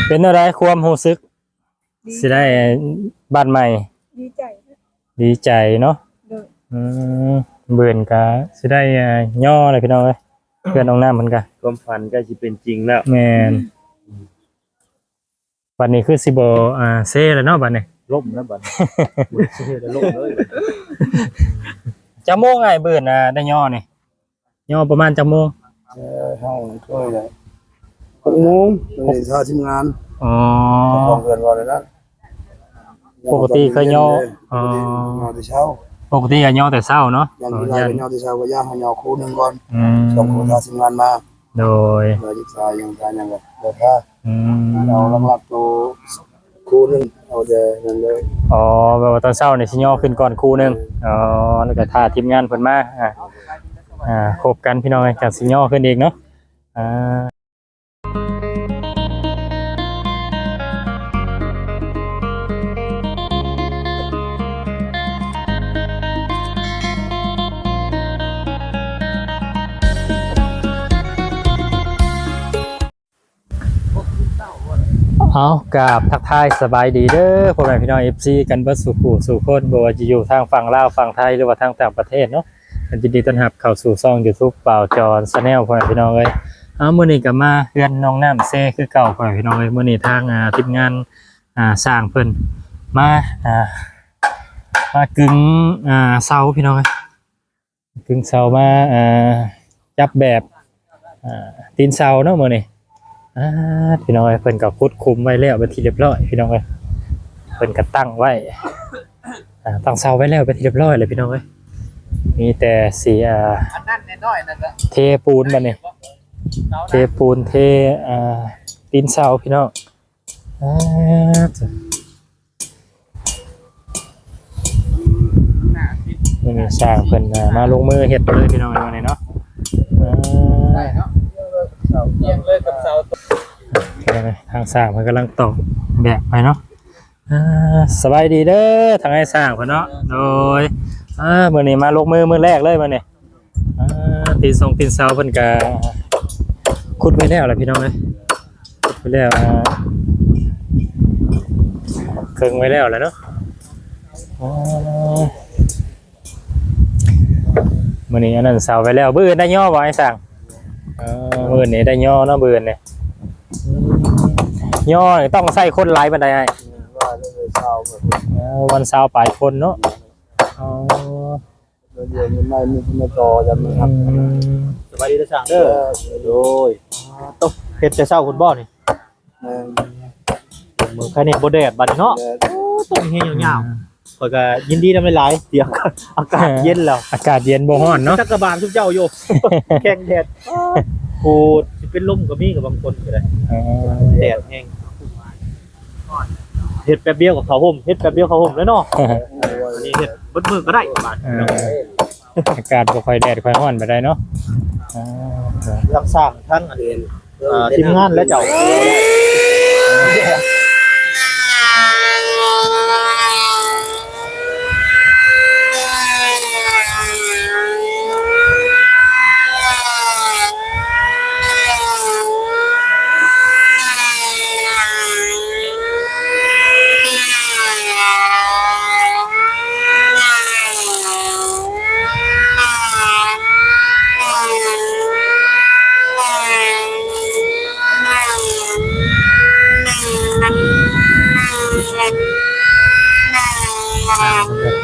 ເປັນແນວໃດຄວາມຮູ້ສຶກ ດີ ຊິໄດ້ບ້ານໃໝ່? ດີໃຈ ດີໃຈເນາະ. ໂດຍ. ອືມ ເບິ່ງກະຊິໄດ້ ອ່າ ຍໍແລ້ວພີ່ນ້ອງເອີຍ ເພື່ອນນ້ອງນ້ຳເພິ່ນກະ ຄວາມຝັນໃກ້ຊິເປັນຈິງແລ້ວ. ແມ່ນ. ບັດນີ້ຄືຊິບໍ່ ອ່າ ເຊແລ້ວເນາະ ບັດນີ້ ລົ້ມແລ້ວບັດນີ້ ບໍ່ເຊແລ້ວ ລົ້ມເລີຍ. ຈັກໂມງອ້າຍເບິ່ງ ອ່າ ໄດ້ຍໍນີ້? ຍໍປະມານຈັກໂມງ? ເອີ ເຮົາຊ່ວຍແລ້ວ ຫົກໂມງ ໄດ້ຖ້າທີມງານ. ອໍ ເຈົ້າຂອງເຮືອນວ່າແນວນັ້ນ. ປົກກະຕິເຄີຍຍໍ? ອໍ ຍໍແຕ່ເຊົ້າ. ປົກກະຕິກໍຍໍແຕ່ເຊົ້າເນາະ. ຢ່າງທີ່ຫຼາຍກໍຍໍແຕ່ເຊົ້າ ກໍຢາກໃຫ້ຍໍຄູ່ໜຶ່ງກ່ອນ. ອືມ ສອງຄູ່ຖ້າທີມງານມາ. ໂດຍ. ເວລາສຶກສາຫຍັງການຫຍັງກໍບໍ່ພາດ. ອືມ ເອົາຫຼັກໆໂຕຄູ່ໜຶ່ງ ເອົາແຕ່ນັ້ນເລີຍ. ອໍ ແບບວ່າຕອນເຊົ້ານີ້ຊິຍໍຂຶ້ນກ່ອນຄູ່ໜຶ່ງ. ອໍ ແລ້ວກໍຖ້າທີມງານເພິ່ນມາ ອ່າ ອ່າ ຄົບກັນພີ່ນ້ອງເອີຍ ຈັ່ງຊິຍໍຂຶ້ນອີກເນາະ. ອ່າ ເອົາ ກາບທັກທາຍສະບາຍດີເດີ ພໍ່ແມ່ພີ່ນ້ອງ ເອັຟຊີ ກັນເບິດສູ່ຄູ່ສູ່ຄົນ ບໍ່ວ່າຈະຢູ່ທາງຝັ່ງລາວ ຝັ່ງໄທ ຫຼືວ່າທາງຕ່າງປະເທດເນາະ. ກໍຍິນດີຕ້ອນຮັບເຂົ້າສູ່ຊ່ອງຢູທູບ ບ່າວຈອນ Channel ພໍ່ແມ່ພີ່ນ້ອງເອີຍ. ເອົາ ມື້ນີ້ກໍມາເຮືອນນ້ອງນ້ຳເຊຄືເກົ່າ ພໍ່ແມ່ພີ່ນ້ອງເອີຍ. ມື້ນີ້ທາງ ອ່າ ທີມງານ ອ່າ ຊ່າງເພິ່ນມາ ອ່າ ມາກຶງ ອ່າ ເສົາພີ່ນ້ອງເອີຍ. ກຶງເສົາມາ ອ່າ ຈັບແບບ ອ່າ ຕີນເສົາເນາະມື້ນີ້. ອ່າ ພີ່ນ້ອງເອີຍ ເພິ່ນກໍຂຸດຂຸມໄວ້ແລ້ວເປັນທີ່ຮຽບຮ້ອຍ ພີ່ນ້ອງເອີຍ. ເພິ່ນກໍຕັ້ງໄວ້ ອ່າ ຕັ້ງເສົາໄວ້ແລ້ວເປັນທີ່ຮຽບຮ້ອຍແລ້ວ ພີ່ນ້ອງເອີຍ. ມີແຕ່ຊິ ອ່າ ອັນນັ້ນນ້ອຍໆນັ້ນແຫຼະ ເທປູນບັດນີ້ ເທປູນ ເທ ອ່າ ຕີນເສົາ ພີ່ນ້ອງ. ອ່າ ມື້ນີ້ຊ່າງເພິ່ນ ອ່າ ມາລົງມືເຮັດເລີຍ ພີ່ນ້ອງເອີຍ ມື້ນີ້ເນາະ. ອ່າ ທາງຊ່າງເພິ່ນກຳລັງຕອກແບບໃຫ້ເນາະ. ອ່າ ສະບາຍດີເດີ ທາງອ້າຍຊ່າງເພິ່ນເນາະ. ໂດຍ. ອ່າ ມື້ນີ້ມາລົງມືມື້ແລກເລີຍມື້ນີ້. ອ່າ ຕີນສົງຕີນເສົາເພິ່ນກະຂຸດໄວ້ແລ້ວລະ ພີ່ນ້ອງເອີຍ ຂຸດໄວ້ແລ້ວ ອ່າ ເຄິ່ງໄວ້ແລ້ວລະເນາະ. ອໍ ມື້ນີ້ອັນນັ້ນເສົາໄວ້ແລ້ວ ມື້ອື່ນໄດ້ຍໍບໍ່ອ້າຍຊ່າງ? ເອີ ມື້ອື່ນນີ້ໄດ້ຍໍເນາະ ມື້ອື່ນນີ້. ຍໍນີ້ຕ້ອງໃຊ້ຄົນຫຼາຍປານໃດອ້າຍ? ເອີ ປະມານຊາວປາຍຄົນເນາະ. ອໍ ດຽວນີ້ໄມ້ມີແຕ່ຕໍ່ ຢ້ານມັນຫັກ. ອືມ ສະບາຍດີເດີຊ່າງເດີ. ໂດຍ. ໂຕ ເຮັດແຕ່ເຊົ້າພຸ້ນບໍ່ນີ້? ແມ່ນ. ມື້ຄ່ຳນີ້ບໍ່ແດດບັດນີ້ເນາະ. ໂອ້ ຕ້ອງເຮັດຍາວໆ. ອືມ ຂ້ອຍກໍຍິນດີນຳຫຼາຍໆ ທີ່ອາກາດ ອາກາດເຢັນແລ້ວ ອາກາດເຢັນບໍ່ຮ້ອນເນາະ. ຈັກກະບານຊຸມເຈົ້າຢູ່ ແຂ່ງແດດ ໂອ້ ຊິເປັນລົມກໍມີ ກັບບາງຄົນກໍໄດ້. ອໍ ແດດແຮງ. ເຮັດແປັບດຽວກໍເຂົ້າຮົ່ມ ເຮັດແປັບດຽວເຂົ້າຮົ່ມແລ້ວເນາະ. ອັນນີ້ເຮັດເບິດມື້ກໍໄດ້ບາດ. ເອີ ອາກາດບໍ່ຄ່ອຍແດດຄ່ອຍຮ້ອນປານໃດເນາະ. ອ່າ ທັງຊ່າງທັງອັນ ອ່າ ທີມງານແລະເຈົ້າ.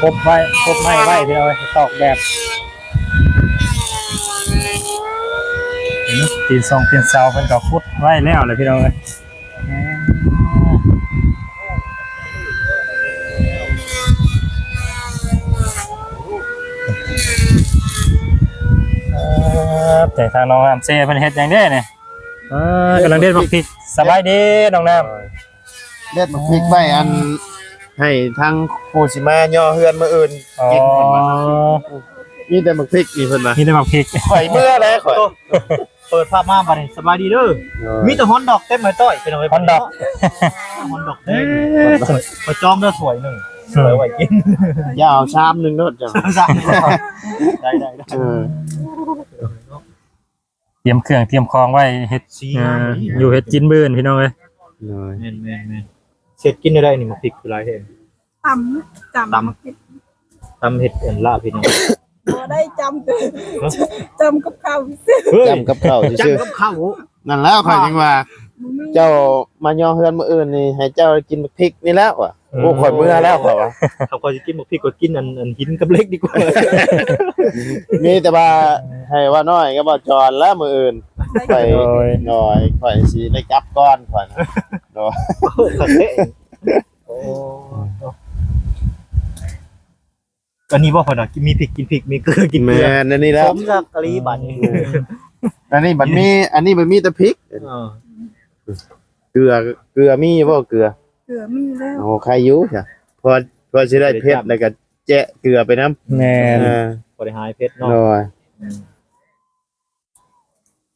ຄົບໄວ້ ຄົບໄມ້ໄວ້ ພີ່ນ້ອງເອີຍ ຕອກແບບ. ເຫັນ ຕີນສອງຕີນເສົາເພິ່ນກໍຂຸດໄວ້ແລ້ວແຫຼະ ພີ່ນ້ອງເອີຍ. ເອີ ແຕ່ທາງນ້ອງນ້ຳເຊເພິ່ນເຮັດຫຍັງເດ້ນີ້? ເອີ ກຳລັງເດັດໝາກພິກ. ສະບາຍດີນ້ອງນ້ຳ. ເດັດໝາກພິກໄວ້ ອັນ ໃຫ້ທາງຜູ້ຊິມາຍໍເຮືອນມື້ອື່ນກິນ. ອໍ ເພິ່ນວ່າ ມີແຕ່ໝາກພິກນີ້ ເພິ່ນວ່າ. ມີແຕ່ໝາກພິກ. ຂ້ອຍເມືອແລ້ວຂ້ອຍ. ເປີດພາບມາບັດນີ້ ສະບາຍດີເດີ. ໂດຍ. ມີແຕ່ຮອນດອກເຕັມໄມ້ຕ້ອຍ ພີ່ນ້ອງເອີຍ. ຮອນດອກ ຮອນດອກເຕັມ. ເອີ ຂ້ອຍຈອງເດີຖ້ວຍໜຶ່ງ ເອີ ໄວ້ກິນ. ຢ່າເອົາຊາມໜຶ່ງໂລດເຈົ້າ. ຊາມໜຶ່ງໂລດ. ໄດ້ໆໆ. ເອີ ຕຽມເຄື່ອງຕຽມຂອງໄວ້ເຮັດ ເອີ ຢູ່ເຮັດກິນມື້ອື່ນ ພີ່ນ້ອງເອີຍ. ໂດຍ ແມ່ນໆໆ ເຮັດກິນແນວໃດນີ້ ໝາກພິກຄືຫຼາຍແທ້? ຕຳ ຕຳ ຕຳເຮັດອັນລາບພີ່ນ້ອງ ບໍ່ໄດ້ຈຳ ຈຳກັບເຂົ້າຊື່ ເຮີ້ຍ ຈຳກັບເຂົ້າຊື່ ຈຳກັບເຂົ້າ ນັ້ນແຫຼະ ຂ້ອຍຈຶ່ງວ່າ ບໍ່ມີ ເຈົ້າມາຍໍເຮືອນມື້ອື່ນນີ້ ໃຫ້ເຈົ້າໄດ້ກິນໝາກພິກນີ້ແລ້ວວ່າ ໂອ້ ຂ້ອຍເມືອແລ້ວ ຂ້ອຍວ່າ ຖ້າຂ້ອຍຊິກິນໝາກພິກ ຂ້ອຍກິນອັນ ອັນຫີນກັບເຫຼັກດີກວ່າ ມີແຕ່ວ່າໃຫ້ວ່ານ້ອຍກັບວ່າຈອນແລ້ວມື້ອື່ນ ຂ້ອຍ ໂດຍ ໂດຍ ຂ້ອຍຊິໄດ້ກັບກ່ອນ ຂ້ອຍ ໂດຍ ໂອ້ ຄັກເດ້ ໂອ້ ອັນນີ້ບໍ່ ເພິ່ນວ່າມີພິກກິນພິກ ມີເກືອກິນເກືອ ແມ່ນ ອັນນີ້ແຫຼະ ສົມສັກອີ່ຫຼີບາດນີ້ ອັນນີ້ມັນມີ ອັນນີ້ມັນມີແຕ່ພິກ ເອີ ເກືອ ເກືອມີຢູ່ບໍ່ ເກືອ? ເກືອມີແລ້ວ ໂອ້ ໃຄຢູ່ ພໍ ພໍຊິໄດ້ເຜັດ ແລ້ວກໍແຈະເກືອໄປນຳ ແມ່ນ ເອີ ພໍໄດ້ຫາຍເຜັດເນາະ ໂດຍ ອືມ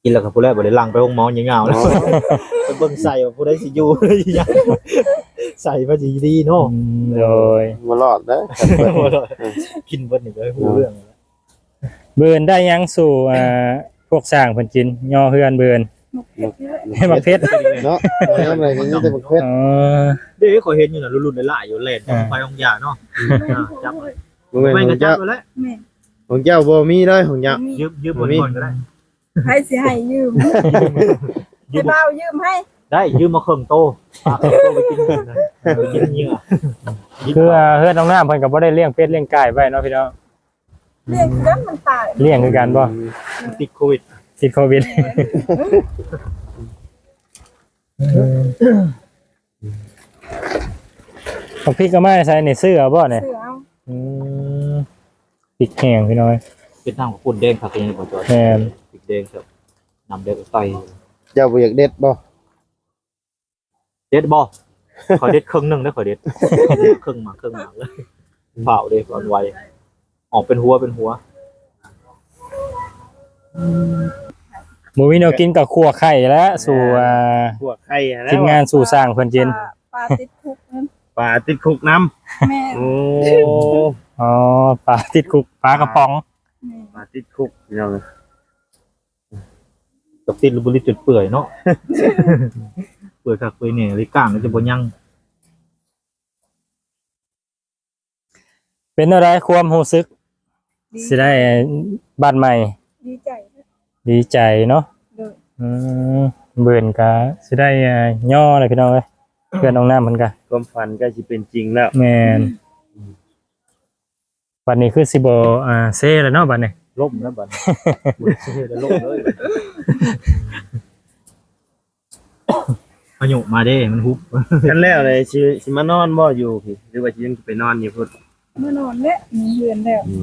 ກິນແລ້ວກໍຜູ້ໃດບໍ່ໄດ້ຫຼັ່ງໄປໂຮງໝໍຍາວໆ ແລ້ວ ອໍ ໄປເບິ່ງໄສ້ວ່າຜູ້ໃດຊິຢູ່ ຜູ້ໃດຊິຍັງ ໄສ້ວ່າຊິດີເນາະ ອືມ ໂດຍ ບໍ່ລອດເດີ ບໍ່ລອດ ກິນເບິດນີ້ກໍຮູ້ເລື່ອງແລ້ວ ເບິ່ງໄດ້ຫຍັງສູ່ ອ່າ ພວກຊ່າງເພິ່ນກິນ ຍໍເຮືອນເບິ່ງ ໝາກເຜັດນີ້ແຫຼະ ໝາກເຜັດເນາະ ແນວໃດກໍມີແຕ່ໝາກເຜັດ ອໍ ເດ້ ຂ້ອຍເຫັນຢູ່ນະ ລຸ້ນໆຫຼາຍໆຢູ່ ແລ່ນ ອ່າ ໄປໂຮງຢາເນາະ ອ່າ ຈັບ ບໍ່ແມ່ນຂອງເຈົ້າ ແມ່ນ ຂອງເຈົ້າບໍ່ມີເລີຍ ຂອງເຈົ້າ ບໍ່ມີ ຢືມ ຢືມ ບໍ່ມີ ບ່ອນໆກໍໄດ້ ໃຜຊິໃຫ້ຢືມ ໃຫ້ບ່າວຢືມໃຫ້ ໄດ້ ຢືມມາເຄິ່ງໂຕ ປະເຄິ່ງໂຕໄປກິນ ໄປກິນເຫຍື່ອ ຄືເຮືອນນ້ອງນ້ຳເພິ່ນກໍບໍ່ໄດ້ລ້ຽງເປັດລ້ຽງໄກ່ໄວ້ເນາະພີ່ນ້ອງ ລ້ຽງຄືກັນ ມັນຕາຍ ລ້ຽງຄືກັນບໍ່? ອືມ ມັນຕິດໂຄວິດ ຕິດໂຄວິດ ແມ່ນ ເອີ ບັກພິກເອົາມາໃສ່ນີ້ ຊື້ເອົາບໍ່ນີ້? ຊື້ເອົາ ອືມ ພິກແຫ້ງພີ່ນ້ອງ ເຮັດນ້ຳກັບປຸ້ນແດງຄັກນີ້ບໍ່ຈອຍ? ແມ່ນ ພິກແດງແບບນ້ຳແດງໃສ ເຈົ້າບໍ່ຢາກເດັດບໍ່? ເດັດບໍ່? ຂ້ອຍເດັດເຄິ່ງໜຶ່ງເດ້ ຂ້ອຍເດັດ ເຄິ່ງໝາກ ເຄິ່ງໝາກເລີຍ ຟ້າວເດ້ ຟ້າວໄວ ອອກເປັນຫົວ ເປັນຫົວ ບໍ່ມີແນວກິນກໍຂົ້ວໄຂ່ແຫຼະ ສູ່ ອ່າ ອ່າ ຂົ້ວໄຂ່ຫັ້ນແຫຼະ ທີມງານສູ່ຊ່າງເພິ່ນກິນ ປາ ປາຕິດຄຸກນັ້ນ ປາຕິດຄຸກນຳ ແມ່ນ ໂອ້ ອໍ ປາຕິດຄຸກ ປາກະປ໋ອງ ແມ່ນ ປາຕິດຄຸກ ພີ່ນ້ອງເອີຍ ກັບຕິດລະບໍລິດຈົນເປື່ອຍເນາະ ເປື່ອຍຄັກເປື່ອຍແນ່ເລີຍ ກ້າງກໍຈະບໍ່ຍັງ. ເປັນແນວໃດຄວາມຮູ້ສຶກ ດີ ຊິໄດ້ບ້ານໃໝ່? ດີໃຈ ດີໃຈເນາະ ໂດຍ ອືມ ເບິ່ງກະຊິໄດ້ ອ່າ ຍໍແຫຼະພີ່ນ້ອງເອີຍ ເພື່ອນນ້ອງນ້ຳເພິ່ນກະ ຄວາມຝັນໃກ້ຊິເປັນຈິງແລ້ວ ແມ່ນ ອືມ. ບັດນີ້ຄືຊິບໍ່ ອ່າ ເຊແລ້ວເນາະ ບັດນີ້ ລົ້ມແລ້ວບັດນີ້ ບໍ່ໄດ້ເຊແລ້ວ ລົ້ມເລີຍ ພາຍຸມາເດ້ ມັນຮຸບ ຄັນແລ້ວເລີຍ ຊິ ຊິມານອນບໍ່ຢູ່ພີ້ ຫຼືວ່າຊິຍັງໄປນອນຢູ່ພຸ້ນ? ມານອນແຫຼະ ມີເຮືອນແລ້ວ ໂອ້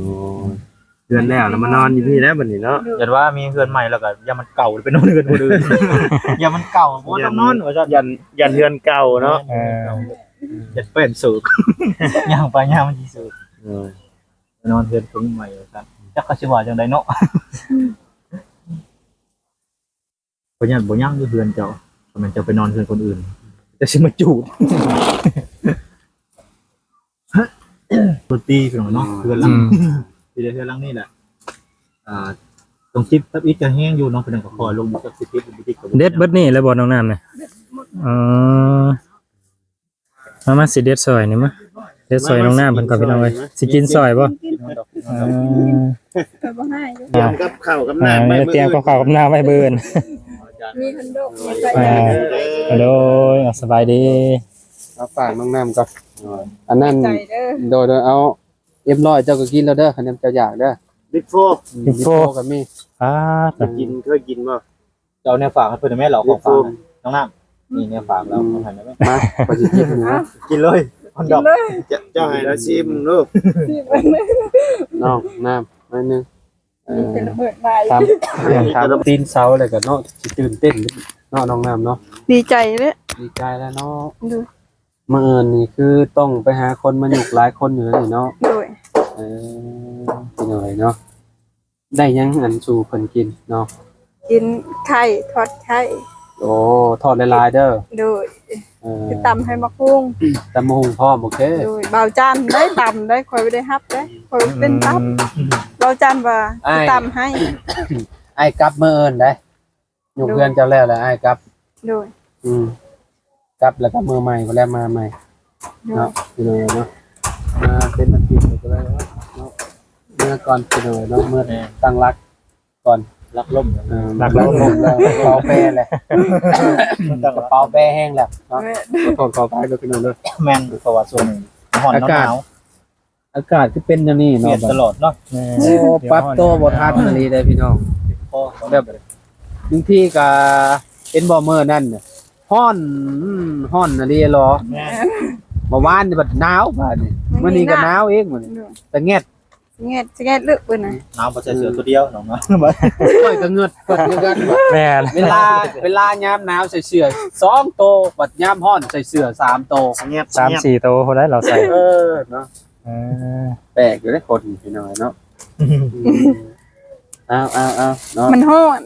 ເຮືອນແລ້ວ ແລ້ວມານອນຢູ່ພີ້ແລ້ວບັດນີ້ເນາະ ໂດຍ ຢ້ານວ່າມີເຮືອນໃໝ່ແລ້ວກໍຢ້ານມັນເກົ່າ ໄປນອນເຮືອນຄົນອື່ນ ຢ້ານມັນເກົ່າ ບໍ່ຕ້ອງນອນວ່າຊັ້ນ ຢ້ານ ຢ້ານເຮືອນເກົ່າເນາະ ເອີ ຢ້ານແປ້ນເສີກ ຍ່າງໄປຍ່າງມັນຊິເສີກ ເອີ ໄປນອນເຮືອນຄົນໃໝ່ວ່າຊັ້ນ ຈັກເຂົາຊິວ່າຈັ່ງໃດເນາະ ອືມ ຂ້ອຍຢ້ານບໍ່ຍັງຢູ່ເຮືອນເຈົ້າ ຖ້າແມ່ນເຈົ້າໄປນອນເຮືອນຄົນອື່ນ ເຈົ້າຊິມາຈູດ ໂທດຕີພີ່ນ້ອງເນາະ ເຮືອນຫຼັງ ອືມ ທີ່ໄດ້ເຮືອນຫຼັງນີ້ແຫຼະ ອ່າ ຕ້ອງຕິດຕັບອິດກະແຮງຢູ່ເນາະ ເພິ່ນກໍຄ່ອຍລົງຈັກສິຕິດບໍ່ຕິດກໍບໍ່ ເດັດເບິດນີ້ແລ້ວບໍ່ ນ້ອງນ້ຳນີ້? ເດັດໝົດ ເອີ ມາ ມາ ຊິເດັດຊ່ອຍນີ້ມາ ເດັດຊ່ອຍນ້ອງນ້ຳເພິ່ນກ່ອນພີ່ນ້ອງເອີຍ ຊິກິນຊ່ອຍບໍ່? ກິນ ເອີ ຂ້ອຍບໍ່ໃຫ້ ຕຽມກັບເຂົ້າກັບນ້ຳໄວ້ ຕຽມກັບເຂົ້າກັບນ້ຳໄວ້ມື້ອື່ນ ມີຄັນດອກ ມີໄຟ ອ່າ ໂດຍ ສະບາຍດີ ມາຝາກນ້ອງນ້ຳກ່ອນ ອັນນັ້ນ ໃຈເດີ ໂດຍ ໂດຍ ເອົາ ເອັມຮ້ອຍ ເຈົ້າກໍກິນແລ້ວເດີ ຄັນເຈົ້າຢາກເດີ ບິບໂຟ ອືມ ບິບໂຟ ບິບໂຟກໍມີ ອ່າ ເຄີຍກິນ ເຄີຍກິນບໍ່? ເຈົ້າເອົາແນວຝາກໃຫ້ເພິ່ນແມ່ນ ເອົາຂອງຝາກໃຫ້ນ້ອງນ້ຳ ອືມ ນີ້ແນວຝາກແລ້ວ ອືມ ເອົາໃຫ້ແມ່ນ ມາ ຂ້ອຍຊິກິນນີ້ນະ ກິນເລີຍ ກິນເລີຍ ເຈົ້າ ເຈົ້າໃຫ້ລາວຊີມເດີ ຊີມ ນ້ອງນ້ຳໜ້ອຍໜຶ່ງ ເອີ ມີແຕ່ລະເບີດຫຼາຍ ຕາມ ຕາມຕີນເສົາແລ້ວກໍເນາະ ຊິຕື່ນເຕັ້ນເນາະ ນ້ອງນ້ຳເນາະ ດີໃຈເດ້ ດີໃຈແລ້ວເນາະ ໂດຍ ມື້ອື່ນນີ້ຄືຕ້ອງໄປຫາຄົນມາຍົກຫຼາຍຄົນຢູ່ແລ້ວນີ້ເນາະ ໂດຍ ເອີ ເປັນຫຍັງເນາະ ໄດ້ຫຍັງອັນສູ່ເພິ່ນກິນເນາະ ກິນໄຂ່ ທອດໄຂ່ ໂອ້ ທອດຫຼາຍໆເດີ ໂດຍ ເອີ ຊິຕຳໃຫ້ໝາກຫຸ່ງ ຕຳໝາກຫຸ່ງພ້ອມ ໂອເຄ ໂດຍ ບ່າວຈັນໄດ້ຕຳໄດ້ ຂ້ອຍບໍ່ໄດ້ຮັບເດ້ ຂ້ອຍເປັນຕັບ ອືມ ບ່າວຈັນວ່າ ອ້າຍ ຊິຕຳໃຫ້ ອ້າຍກັບມື້ອື່ນໄດ ຍົກເຮືອນເຈົ້າແລ້ວ ແລ້ວອ້າຍກັບ ໂດຍ ອືມ ກ ກັບແລ້ວກໍມື້ໃໝ່ພຸ້ນແຫຼະ ມາໃໝ່ເນາະ ພີ່ນ້ອງເນາະ. ມາເປັນອາທິດກໍເລີຍເນາະ ເມືອກ່ອນ ພີ່ນ້ອງເນາະ ເມືອຕັ້ງຫຼັກກ່ອນ ຫຼັກລົມ ເອີ ຫຼັກລົມ ເປົ່າແປແຫຼະ ກະເປົາແປແຮງແຫຼະເນາະ. ຂໍໂທດຂໍອະໄພເດີພີ່ນ້ອງເດີ. ແມ່ນ ເພາະວ່າຊ່ວງນີ້ຮ້ອນ ອາກາດໜາວ ອາກາດຄືເປັນແນວນີ້ເນາະ ຕະຫຼອດເນາະ. ໂອ້ ປັບໂຕບໍ່ທັນອີ່ຫຼີເດ້ພີ່ນ້ອງ ແບບບາງທີກະເຫັນບໍ່ ມື້ນັ້ນຮ້ອນ ຮ້ອນອີ່ຫຼີເນາະ. ແມ່ນ ເມື່ອວານນີ້ບັດໜາວ ບາດນີ້ມື້ນີ້ກະໜາວອີກ ມື້ນີ້ສະແງດ ສະແງດ ສະແງດເລີຍມື້ນັ້ນ. ໜາວບໍ່ໃສ່ເສື້ອຕົວດຽວນ້ອງເນາະ ຂ້ອຍກະເງິດເພິ່ນຄືກັນ. ແມ່ນ ເວລາ ເວລາຍາມໜາວໃສ່ເສື້ອສອງໂຕ ບັດຍາມຮ້ອນໃສ່ເສື້ອສາມໂຕ ສະແງດ ສາມສີ່ໂຕພຸ້ນແຫຼະລາວໃສ່. ເອີເນາະ ເອີ ແປກຢູ່ເດ້ຄົນພີ່ນ້ອງເນາະ. ເອົາໆໆເນາະ ມັນຮ້ອນ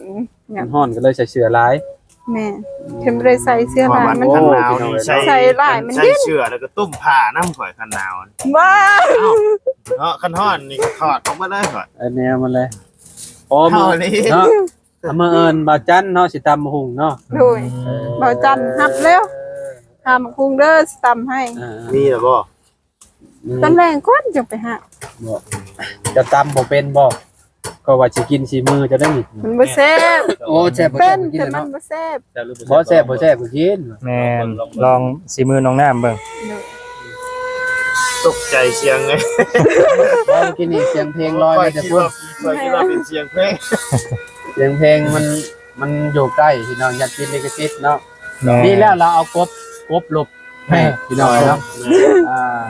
ມັນຮ້ອນກໍເລີຍໃສ່ເສື້ອຫຼາຍ. ແມ່ນ ເພິ່ນບໍ່ໄດ້ໃສ່ເສື້ອຫຼາຍ ມັນ ຄັນໜາວນີ້ໃສ່ ໃສ່ຫຼາຍມັນເຢັນ ໃສ່ເສື້ອແລ້ວກໍຕຸ້ມຜ້ານຳ. ຂ້ອຍຄັນໜາວ ວ້າວ ເນາະ ຄັນຮ້ອນນີ້ຖອດອອກມາເລີຍຂ້ອຍ ເອົາແນວມາເລີຍ. ອໍ ເຮົານີ້ເນາະ ມື້ອື່ນບ່າວຈັນເນາະຊິຕຳບັກຫຸ່ງເນາະ. ໂດຍ ເອີ ບ່າວຈັນຮັບແລ້ວ ຫາບັກຫຸ່ງເດີ ຊິຕຳໃຫ້. ເອີ ມີແລ້ວບໍ່? ອືມ ຕອນແລງກ່ອນຈັ່ງໄປຫາ. ບໍ່ ເຈົ້າຕຳບໍ່ເປັນບໍ່? ຂ້ອຍວ່າຊິກິນສີມືເຈົ້າໄດ໋ນີ້. ມັນບໍ່ແຊບ. ໂອ້ ແຊບບໍ່ແຊບກໍກິນແຫຼະເນາະ. ແຕ່ມັນບໍ່ແຊບ. ບໍ່ແຊບ ບໍ່ແຊບກໍກິນ. ແມ່ນ ລອງສີມືນ້ອງນ້ຳເບິ່ງ. ໂດຍ ຕົກໃຈສຽງເລີຍ ເມື່ອກີ້ນີ້ສຽງເພງລອຍມາແຕ່ພຸ້ນ. ຂ້ອຍຄິດວ່າ ຂ້ອຍຄິດວ່າເປັນສຽງເພງ ສຽງເພງມັນ ມັນຢູ່ໃກ້ພີ່ນ້ອງ ຢ້ານຕິດລິຂະສິດເນາະ. ແມ່ນ ດີແລ້ວລາວເອົາກົບ ກົບຫຼົບໃຫ້ພີ່ນ້ອງເນາະ. ອ່າ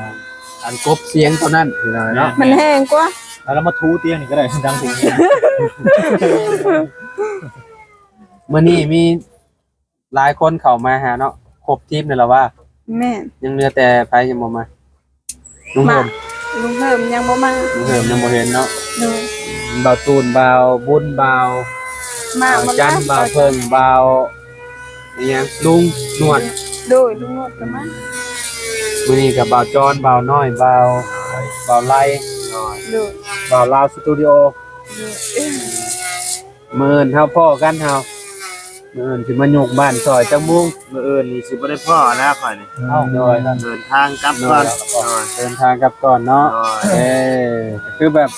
ອັນກົບສຽງຕົວນັ້ນພີ່ນ້ອງເນາະ. ມັນແຮງກວ່າ ແລ້ວມາຖູຕຽງນີ້ກໍໄດ້ ດັງເພງ. ມື້ນີ້ມີຫຼາຍຄົນເຂົ້າມາຫາເນາະ ຄົບທີມແລ້ວລະວ່າ. ແມ່ນ ຍັງເຫຼືອແຕ່ໃຜຍັງບໍ່ມາ? ລຸງເຫີມ ມາ ລຸງເຫີມຍັງບໍ່ມາ. ລຸງເຫີມຍັງບໍ່ເຫັນເນາະ. ໂດຍ ບ່າວຕູນ ບ່າວບຸນ ບ່າວ ມາ ບ່າວຈັນ ບ່າວເຜິ້ງ ບ່າວ ອີຫຍັງ ລຸງໜວດ. ໂດຍ ລຸງໜວດກໍມາ. ມື້ນີ້ກໍບ່າວຈອນ ບ່າວນ້ອຍ ບ່າວ ບ່າວໄລ. ໂດຍ ບ່າວລາວສະຕູດິໂອ. ໂດຍ ມື້ອື່ນເຮົາພໍ້ກັນເຮົາ ມື້ອື່ນຊິມາຍົກບ້ານຊ່ອຍຈັກໂມງ? ມື້ອື່ນນີ້ຊິບໍ່ໄດ້ພໍ້ແລ້ວຂ້ອຍນີ້. ເອົ້າ ໂດຍ ເດີນທາງກັບກ່ອນ. ໂດຍ ເດີນທາງກັບກ່ອນເນາະ. ໂດຍ ເອີ ຄືແບບ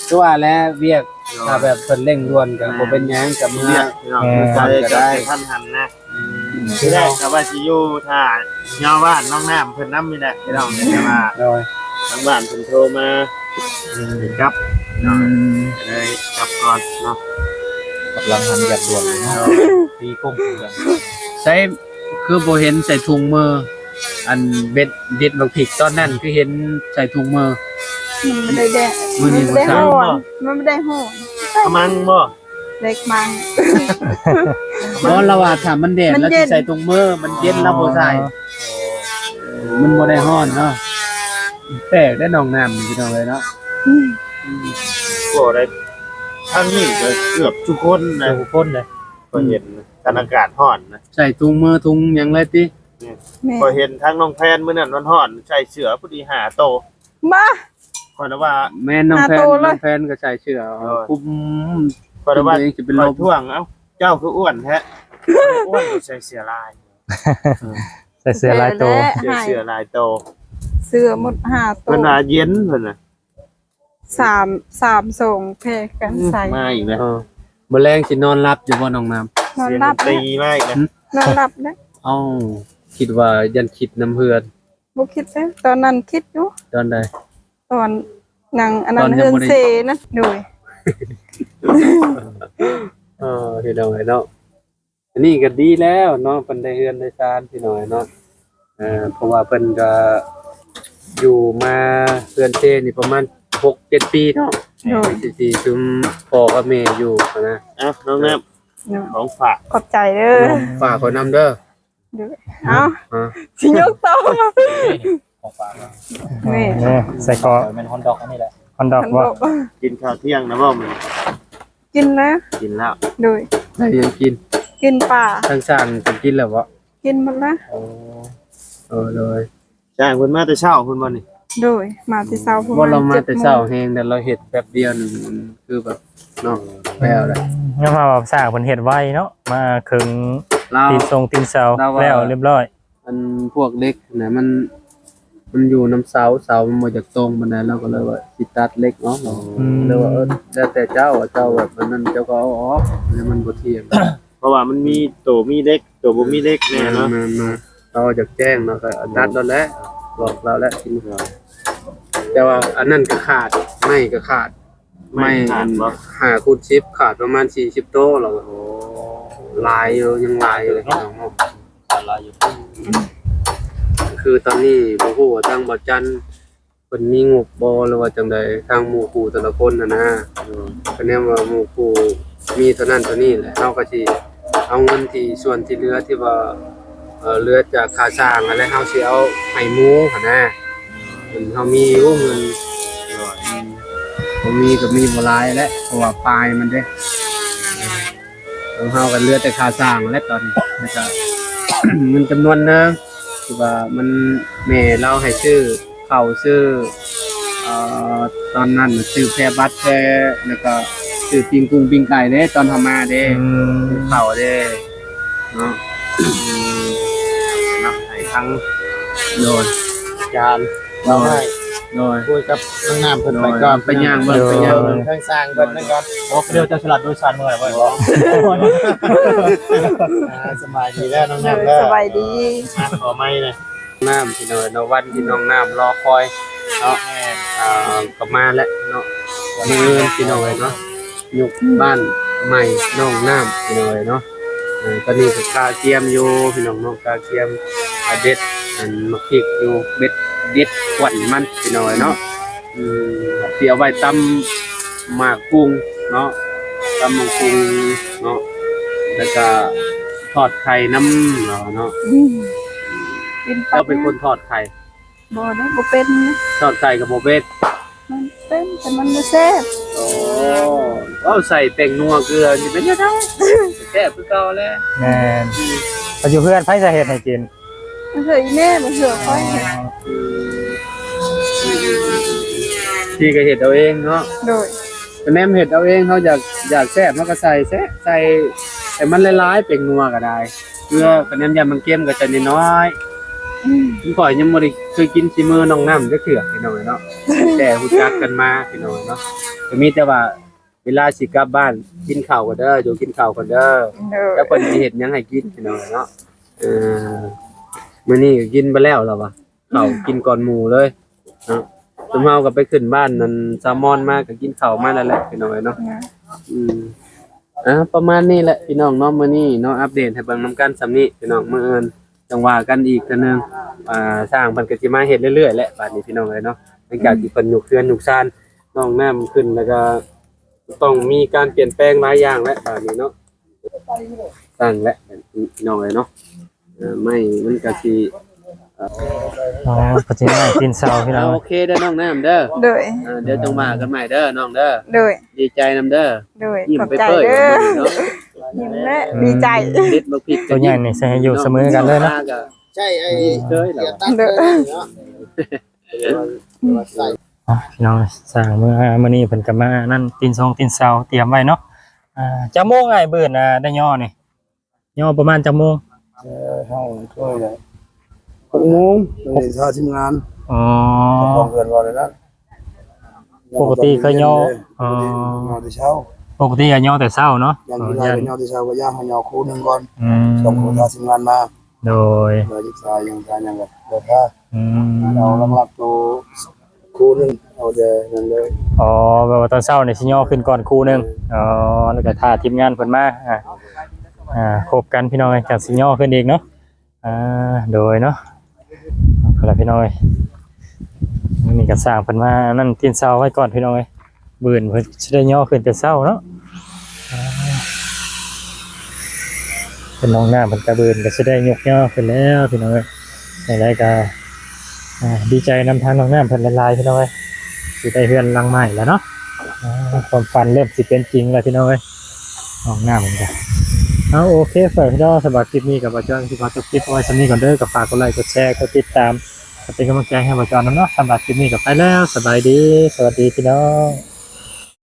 ຄືວ່າແຫຼະ ວຽກ ໂດຍ ຖ້າແບບເພິ່ນເລັ່ງດ່ວນກໍ ແມ່ນ ບໍ່ເປັນຫຍັງ ກໍເມືອ ວຽກ ພີ່ນ້ອງ ເອີ ເມືອກ່ອນກໍໄດ້ ທັນຫັນນະ. ອືມ ທີແລກກໍວ່າຊິຢູ່ຖ້າຍາວບ້ານນ້ອງນ້ຳເພິ່ນນຳນີ້ແຫຼະພີ່ນ້ອງ ແຕ່ວ່າ ໂດຍ ທາງບ້ານເພິ່ນໂທມາ ອືມ ກັບ ອືມ ກໍເລີຍກັບກ່ອນເນາະ. ກຳລັງຫັນວຽກດ່ວນເລີຍເນາະ. ໂດຍ ຕີກົງ ໃສ ຄືບໍ່ເຫັນໃສ່ຖົງມື ອັນເບັດ ເດັດບັກພິກຕອນນັ້ນ ຄືເຫັນໃສ່ຖົງມື? ມັນບໍ່ໄດ້ແດດ ມື້ນີ້ ມັນບໍ່ໄດ້ຮ້ອນ ບໍ່ ມັນບໍ່ໄດ້ຮ້ອນ. ກະມັງບໍ່? ເຫຼັກມັງ ບໍ່ ລາວວ່າຖ້າມັນແດດ ມັນເຢັນ ລາວຊິໃສ່ຖົງມື ມັນເຢັນ ອໍ ລາວບໍ່ໃສ່. ມັນບໍ່ໄດ້ຮ້ອນເນາະ. ແປກເດ້ນ້ອງນ້ຳພີ່ນ້ອງເອີຍເນາະ. ອືມ ບໍ່ໄດ້ ທາງນີ້ກໍເກືອບທຸກຄົນນະ ທຸກຄົນເດ້ ຂ້ອຍເຫັນນະ ຄັນອາກາດຮ້ອນນະ ໃສ່ຖົງມືຖົງຫຍັງເລີຍຕິ. ແມ່ນ ແມ່ນ ຂ້ອຍເຫັນທາງນ້ອງແພນມື້ນັ້ນຮ້ອນໆ ໃສ່ເສື້ອພໍດີຫ້າໂຕ. ມາ ຂ້ອຍລະວ່າ ແມ່ນ ນ້ອງແພນ ຫ້າໂຕເລີຍ ນ້ອງແພນກໍໃສ່ເສື້ອ ໂອ້ຍ ຄຸມ ຂ້ອຍລະວ່າ ຄຸມຕົວເອງຊິເປັນລົມ ຂ້ອຍທ້ວງ ເອົ້າ ເຈົ້າຄືອ້ວນແທ້? ອ້ວນກໍໃສ່ເສື້ອລາຍ ໃສ່ເສື້ອຫຼາຍໂຕ ໃສ່ເສື້ອຫຼາຍໂຕ ເສື້ອໝົດຫ້າໂຕ. ເພິ່ນວ່າເຢັນ ເພິ່ນວ່າ ສາມ ສາມສອງແຜ່ກັນໃສ່ ອືມ ມາອີກແລ້ວ. ເອີ ມື້ແລງຊິນອນຫຼັບຢູ່ບໍ່ນ້ອງນ້ຳ? ນອນຫຼັບ ສຽງດົນຕີມາອີກແລ້ວ ນອນຫຼັບເດ້. ເອົ້າ ຄິດວ່າຢ້ານຄິດນຳເຮືອນ. ບໍ່ຄິດເດ້ ຕອນນັ້ນຄິດຢູ່. ຕອນໃດ? ຕອນນັ່ງອັນນັ້ນ ຕອນຍັງບໍ່ໄດ້ ເຮືອນເຊນັ້ນ. ໂດຍ ເອີ ເຮັດເອົາໄວ້ເນາະ. ອັນນີ້ກໍດີແລ້ວເນາະ ເພິ່ນໄດ້ເຮືອນໄດ້ຊານພີ່ນ້ອງເນາະ. ເອີ ເພາະວ່າເພິ່ນກໍຢູ່ມາເຮືອນເຊນີ້ປະມານຫົກເຈັດປີເນາະ. ໂດຍ ທີ່ ທີ່ຊຸມພໍ່ກັບແມ່ຢູ່ຫັ້ນນະ. ເອົ້າ ນ້ອງນ້ຳ ເນາະ ຂອງຝາກ ຂອບໃຈເດີ ຝາກຂ້ອຍນຳເດີ. ໂດຍ ເອົ້າ ເອົ້າ ຊິຍົກຕໍ່ ຂອງຝາກ ນີ້ ນີ້ ໃສ່ເກາະ ແມ່ນຮອນດອກອັນນີ້ແຫຼະ ຮອນດອກບໍ່? ກິນຂ້າວທ່ຽງແລ້ວບໍ່ມື້ນີ້? ກິນແລ້ວ ກິນແລ້ວ. ໂດຍ ໄດ້ຫຍັງກິນ? ກິນປາ. ທາງຊ່າງເພິ່ນກິນແລ້ວບໍ່? ກິນໝົດແລ້ວ. ໂອ້ ເອີ ໂດຍ ຊ່າງເພິ່ນມາແຕ່ເຊົ້າພຸ້ນບໍ່ນີ້? ໂດຍ ມາແຕ່ເຊົ້າພຸ້ນ. ວ່າລາວມາແຕ່ເຊົ້າແຮງ ແຕ່ລາວເຮັດແປັບດຽວໜຶ່ງ ຄືແບບເນາະ ແລ້ວແຫຼະ. ຍອມຮັບວ່າຊ່າງເພິ່ນເຮັດໄວເນາະ ມາເຄິ່ງ ລາວ ຕີນຊົງຕີນເຊົ້າ ລາວວ່າ ແລ້ວຮຽບຮ້ອຍ. ອັນພວກເຫຼັກນະ ມັນ ມັນຢູ່ນຳເສົາ ເສົາມັນບໍ່ຢາກຕົງປານໃດ ລາວກໍເລີຍວ່າຊິຕັດເຫຼັກອອກ. ອືມ ເລີຍວ່າ ເອີ ແລ້ວແຕ່ເຈົ້າ ເຈົ້າແບບອັນນັ້ນເຈົ້າກໍເອົາອອກ ແລ້ວມັນບໍ່ທ່ຽງ ເພາະວ່າມັນມີໂຕມີເຫຼັກ ໂຕບໍ່ມີເຫຼັກແນ່ເນາະ. ແມ່ນໆ ລາວຢາກແຈ້ງເນາະ ກໍຕັດໂລດແຫຼະ ບອກລາວແຫຼະ. ແຕ່ວ່າອັນນັ້ນກໍຂາດ ໄມ້ກໍຂາດ ໄມ້ ໄມ້ຂາດບໍ່? ຫ້າຄູນສິບ ຂາດປະມານສີ່ສິບໂຕແລ້ວ. ໂອ້ ຫຼາຍຢູ່ ຍັງຫຼາຍຢູ່ເນາະ ຂາດຫຼາຍຢູ່. ຄືຕອນນີ້ບໍ່ຮູ້ວ່າທາງບ່າວຈັນເພິ່ນມີງົບບໍ່ ຫຼືວ່າຈັ່ງໃດ ທາງໝູ່ຄູ່ແຕ່ລະຄົນຫັ້ນນະ. ອືມ ຄະແນນວ່າໝູ່ຄູ່ມີເທົ່ານັ້ນເທົ່ານີ້ແຫຼະ ເຮົາກໍຊິເອົາເງິນທີ່ ສ່ວນທີ່ເຫຼືອທີ່ວ່າ ເອີ ເຫຼືອຈາກຄ່າສ້າງຫັ້ນແຫຼະ ເຮົາຊິເອົາໃຫ້ໝູ່ຫັ້ນນະ. ເງິນເຮົາມີຢູ່ ເງິນ ໂດຍ ອືມ ບໍ່ມີກໍມີບໍ່ຫຼາຍແຫຼະ ເພາະວ່າປາຍມັນເດ້. ຂອງເຮົາກໍເຫຼືອແຕ່ຄ່າສ້າງແຫຼະຕອນນີ້ ແລ້ວກໍເງິນຈຳນວນໜຶ່ງທີ່ວ່າມັນ ແມ່ລາວໃຫ້ຊື້ເຂົ້າ ຊື້ ເອີ ຕອນນັ້ນຊື້ແພບັດແພ ແລ້ວກໍຊື້ປີ້ງກຸ້ງປີ້ງໄກ່ເດ້ ຕອນເຮົາມາເດ້. ອືມ ຊື້ເຂົ້າເດ້ເນາະ. ອືມ ເນາະ ໃຫ້ທັງ ໂດຍ ອາຈານ ໂດຍ ເວົ້າໃຫ້ ໂດຍ ຄຸຍກັບນ້ອງນ້ຳເພິ່ນໄປກ່ອນ ໂດຍ ໄປຍ່າງເບິ່ງ ໂດຍ ໄປຍ່າງເບິ່ງ ເທິງຊ່າງເພິ່ນໄປກ່ອນ. ໂອ້ ເຂົາເຈົ້າສະຫຼາດໂດຍສານເມື່ອໄດ້ບໍ່? ອ່າ ສະບາຍດີແລ້ວນ້ອງນ້ຳເດີ ສະບາຍດີ. ອ່າ ຂໍໄມແດ່ ນ້ອງນ້ຳ ພີ່ນ້ອງເນາະ ວັນທີ່ນ້ອງນ້ຳລໍຄອຍເນາະ. ແມ່ນ ອ່າ ກໍມາແລ້ວເນາະ ມື້ອື່ນ ພີ່ນ້ອງເອີຍເນາະ. ຍົກບ້ານໃໝ່ນ້ອງນ້ຳ ພີ່ນ້ອງເອີຍເນາະ. ເອີ ຕອນນີ້ກໍກະກຽມຢູ່ພີ່ນ້ອງເນາະ ກະກຽມ ອາ ເດັດອັນໝາກພິກຢູ່ ເດັດ ເດັດຂວັນມັນ ພີ່ນ້ອງເອີຍເນາະ. ອືມ ຊິເອົາໄວ້ຕຳໝາກກຸ້ງເນາະ ຕຳໝາກກຸ້ງເນາະ ແລ້ວກະທອດໄຂ່ນຳເນາະ. ອືມ ເຈົ້າເປັນຄົນທອດໄຂ່? ບໍ່ເດ້ ບໍ່ເປັນ. ທອດໄຂ່ກໍບໍ່ເປັນ? ມັນເປັນ ແຕ່ມັນບໍ່ແຊບ. ໂອ້ ເວົ້າໃສ່ແປ້ງນົວເກືອຊິເປັນຈັ່ງໃດ? ແຊບຄືເກົ່າແຫຼະ. ແມ່ນ. ອືມ ໄປຢູ່ເຮືອນໃຜຈະເຮັດໃຫ້ກິນ? ເຮືອນອີ່ແມ່ ບໍ່ເຮືອຂ້ອຍ. ອໍ ພີ່ກໍເຮັດເອົາເອງເນາະ? ໂດຍ. ກະແນມເຮັດເອົາເອງ ເຮົາຢາກ ຢາກແຊບ ເຮົາກໍໃສ່ແຊະ ໃສ່ໃຫ້ມັນຫຼາຍໆ ແປ້ງນົວກໍໄດ້. ເກືອກະແນມຢ້ານມັນເຄັມກໍໃສ່ນ້ອຍໆ. ອືມ ຂ້ອຍຍັງບໍ່ໄດ້ເຄີຍກິນສີມືນ້ອງນ້ຳຈັກເທື່ອ ພີ່ນ້ອງເອີຍເນາະ ແຕ່ຮູ້ຈັກກັນມາ ພີ່ນ້ອງເອີຍເນາະ. ກໍມີແຕ່ວ່າເວລາຊິກັບບ້ານ ກິນເຂົ້າກ່ອນເດີ ໂຈ ກິນເຂົ້າກ່ອນເດີ. ໂດຍ. ແລ້ວເພິ່ນຊິເຮັດຫຍັງໃຫ້ກິນ ພີ່ນ້ອງເອີຍເນາະ. ເອີ ມື້ນີ້ກໍກິນໄປແລ້ວລະວ່າ ເຂົ້າກິນກ່ອນໝູ່ເລີຍເນາະ. ຊຸມເຮົາກໍໄປຂຶ້ນບ້ານນັ້ນ ສາວມອນມາກໍກິນເຂົ້າມາແລ້ວແຫຼະ ພີ່ນ້ອງເອີຍເນາະ. ອືມ ອ່າ ປະມານນີ້ແຫຼະພີ່ນ້ອງເນາະ ມື້ນີ້ເນາະ ອັບເດດໃຫ້ເບິ່ງນຳກັນສ່ຳນີ້ພີ່ນ້ອງ. ມື້ອື່ນຈັ່ງວ່າກັນອີກເທື່ອໜຶ່ງ. ອ່າ ຊ່າງເພິ່ນກໍຊິມາເຮັດເລື້ອຍໆແຫຼະບາດນີ້ ພີ່ນ້ອງເອີຍເນາະ. ຫຼັງຈາກທີ່ເພິ່ນຍົກເຮືອນຍົກຊານ ນ້ອງນ້ຳຂຶ້ນ ແລ້ວກໍຕ້ອງມີການປ່ຽນແປງຫຼາຍຢ່າງແຫຼະບາດນີ້ເນາະ. ສ້າງແຫຼະພີ່ນ້ອງເອີຍເນາະ. ເອີ ໄມ້ມັນກະຊິ ອໍ ເພິ່ນຊິໄມ້ຕີນເສົາພີ່ນ້ອງ. ໂອເຄເດີນ້ອງນ້ຳເດີ. ໂດຍ. ອ່າ ດຽວຈັ່ງວ່າກັນໃໝ່ເດີນ້ອງເດີ. ໂດຍ. ດີໃຈນຳເດີ. ໂດຍ. ຍິ້ມເປີຍໆເດີ. ຍິ້ມແຫຼະ ດີໃຈ. ເດັດບັກພິກໂຕໃຫຍ່ນີ້ໃສ່ໃຫ້ຢູ່ສະເໝີກັນເລີຍເນາະ. ໃຊ່ ໄອ້ເຄີຍເນາະ. ໂດຍ. ອ່ະ ພີ່ນ້ອງ ສ້າງມື້ ມື້ນີ້ເພິ່ນກໍມານັ້ນ ຕີນຊົງຕີນເສົາຕຽມໄວ້ເນາະ. ອ່າ ຈັກໂມງອ້າຍບືນ ອ່າ ໄດ້ຍໍນີ້? ຍໍປະມານຈັກໂມງ? ເອີ ເຮົາຊ່ວຍໄດ້ຫົກໂມງ ເປັນທ່າທີມງານ. ອໍ ເຈົ້າຂອງເຮືອນວ່າໄດ້ນັ້ນ. ປົກກະຕິເຄີຍຍໍ ອໍ ຍໍແຕ່ເຊົ້າ. ປົກກະຕິກໍຍໍແຕ່ເຊົ້າເນາະ. ຢ່າງທີ່ວ່າ ອໍ ກໍຍໍແຕ່ເຊົ້າ ກໍຢ່າງເຮົາຍໍຄູ່ໜຶ່ງກ່ອນ. ອືມ ສອງຄົນ ຖ້າທີມງານມາ. ໂດຍ. ເຮົາສຶກສາຫຍັງ ການຫຍັງກໍບໍ່ພາດ. ອືມ ເອົາຫຼັກໆໂຕ ຄູ່ໜຶ່ງ ເອົາແຕ່ນັ້ນເລີຍ. ອໍ ແບບວ່າຕອນເຊົ້ານີ້ຊິຍໍຂຶ້ນກ່ອນຄູ່ໜຶ່ງ. ແມ່ນ. ອໍ ແລ້ວກໍຖ້າທີມງານເພິ່ນມາ ອ່າ ອ່າ ຄົບກັນພີ່ນ້ອງເອີຍ ຈັ່ງຊິຍໍຂຶ້ນອີກເນາະ. ອ່າ ໂດຍເນາະ ເອົາລະພີ່ນ້ອງເອີຍ ມື້ນີ້ກໍສ້າງເພິ່ນມານັ້ນຕີນເສົາໄວ້ກ່ອນພີ່ນ້ອງເອີຍ. ບືນເພິ່ນຊິໄດ້ຍໍຂຶ້ນແຕ່ເຊົ້າເນາະ. ອ່າ ເປັນນ້ອງນ້ຳເພິ່ນກະບືນກໍຊິໄດ້ຍົກຍໍຂຶ້ນແລ້ວພີ່ນ້ອງເອີຍ. ຈັ່ງໃດກໍ ອ່າ ດີໃຈນຳທາງນ້ອງນ້ຳເພິ່ນຫຼາຍໆ ພີ່ນ້ອງເອີຍ ຊິໄດ້ເຮືອນຫຼັງໃໝ່ແລ້ວເນາະ. ອ່າ ຄວາມຝັນເລີ່ມຊິເປັນຈິງແລ້ວພີ່ນ້ອງເອີຍ ຫ້ອງນ້ຳເພິ່ນກະ. ເອົາ ໂອເຄ ຝາກພີ່ນ້ອງ ສຳລັບຄລິບນີ້ກໍບ່າວຈອນຊິຂໍຈົບຄລິບເອົາໄວ້ສ່ຳນີ້ກ່ອນເດີ. ກໍຝາກກົດໄລ ກົດແຊ ກົດຕິດຕາມ ເປັນກຳລັງໃຈໃຫ້ບ່າວຈອນນຳເນາະ. ສຳລັບຄລິບນີ້ກໍໄປແລ້ວ ສະບາຍດີ ສະຫວັດດີພີ່ນ້ອງ.